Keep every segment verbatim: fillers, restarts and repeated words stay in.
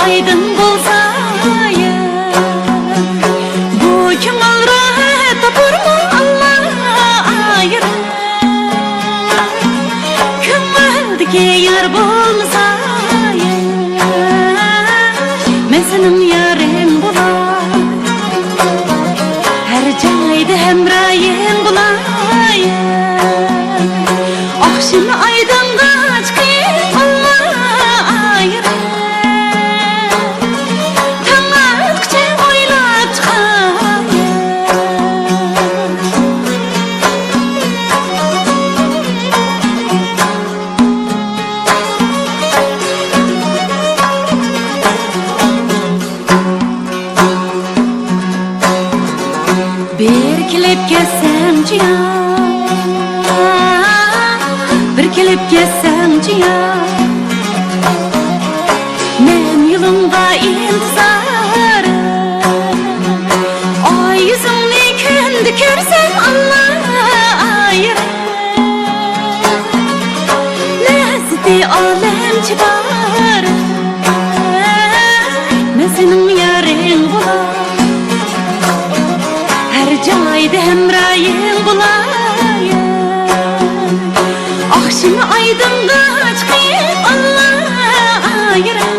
ئايدىڭ بولسا يا، بۇ كۆڭۈل راھەت تاپارمۇ ئاللا ئايرىم؟ كۆڭۈلدىكى يار بولمىسا يا، مەن سېنىڭ يارىڭ بولاي. ھەر جايدا ھەمراھىڭ بولاي. ئاخشىمى ئايدىڭغا چىقىپ ئاللا ئايرىم، تاڭ ئاتقۇچە ئويلاپ چىقاي. بىر كېلىپ كەتسەڭچۇ يا، بىر كېلىپ كەتسەڭچۇ يا، مەن يولۇڭغا ئىنتىزار. ئاي يۈزۈڭنى كۈندە كۆرسەم ئاللا ئايرىم، لەززىتى ئالەمچە بار. مەن سېنىڭ يارىڭ بولاي، ھەر جايدا ھەمراھىڭ بولاي. ئاخشىمى ئايدىڭغا چىقىپ ئاللا ئايرىم،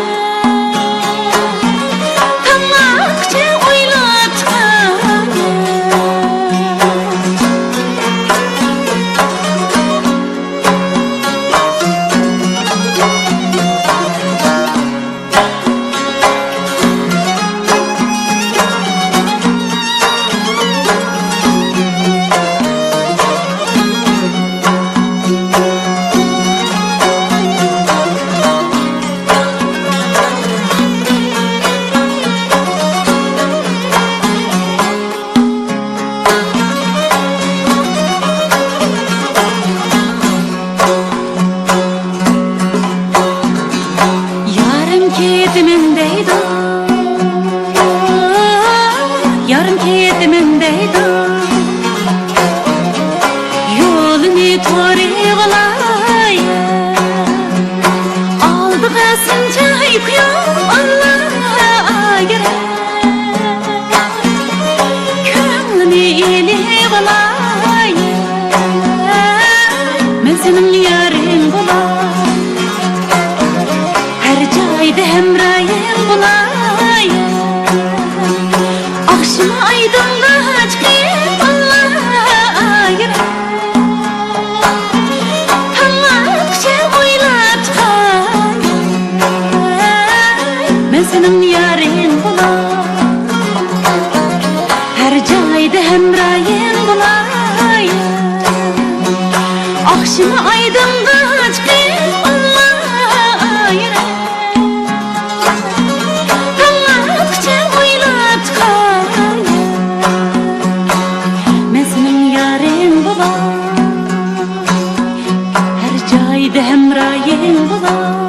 تاڭ ئاتقۇچە ئويلاپ چىقاي. يارىم كېتىمەن دەيدۇ، يارىم كېتىمەن دەيدۇ، يولىنى تورىغىلاي، ئالدىغا سىنچاي قويۇپ ئاللا ئايرىم. كۆڭلىنى ئېلىۋالاي، مەن سېنىڭ يارىڭ بولاي، ھەر جايدا ھەمراھىڭ بولاي. ئاخشىمى ئايدىڭغا چىقىپ ئاللا ئايرىم، تاڭ ئاتقۇچە ئويلاپ چىقاي، مەن سېنىڭ يارىڭ بولاي، ھەر جايدا ھەمراھىڭ بولاي. ئاخشىمى ئايدىڭغا چىقىپ ئاللا ئايرىم، تاڭ ئاتقۇچە ئويلاپ چىقاي، مەن سېنىڭ يارىڭ بولاي، ھەر جايدا ھەمراھىڭ بولاي.